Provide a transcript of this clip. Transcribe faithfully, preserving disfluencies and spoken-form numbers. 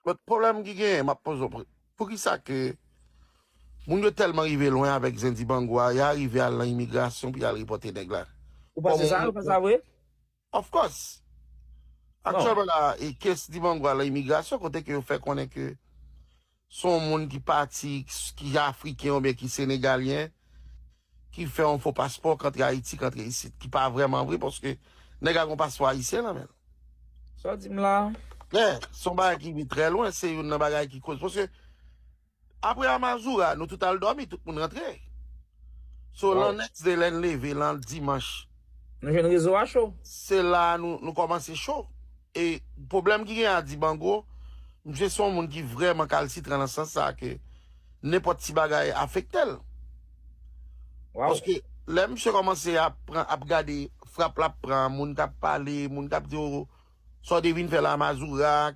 But pwoblèm ki genyen, m ap poze w, poukisa ke moun yo tèlman rive lwen avèk zen Dibango a, y a rive al nan imigrasyon pou y al repòte nèg la? Ou panse sa? Ou panse sa vre? Of course. Aktyèlman la, e kes Dibango a nan imigrasyon, kote ke yo fè konnen ke se yon moun ki pati, ki afriken oubyen ki senegalyen, ki fè yon fo paspò, k antre Ayiti, k antre isit, ki pa vrèman vre, paske nèg la gen yon paspò ayisyen nan men l. Sa w di m la? Men, se yon bagay ki vin trè lwen, se youn nan bagay ki koz. Paske apre Amazura, nou tout al dòmi, tout moun rantre. So, Wow. Lan next day, lè n leve, lan dimanch, Nou jwenn rezo a cho. se la nou, nou kòmanse cho. E pwoblèm ki gen a Dibango, misye se yon moun ki vrèman kalsitran nan sans sa ke nenpòt ti bagay afekte l. Wow. Paske lè misye kòmanse ap pran, ap gade frap l ap pran, moun k ap pale, moun k ap di, "Oh, sa w te vin fè la Amazura,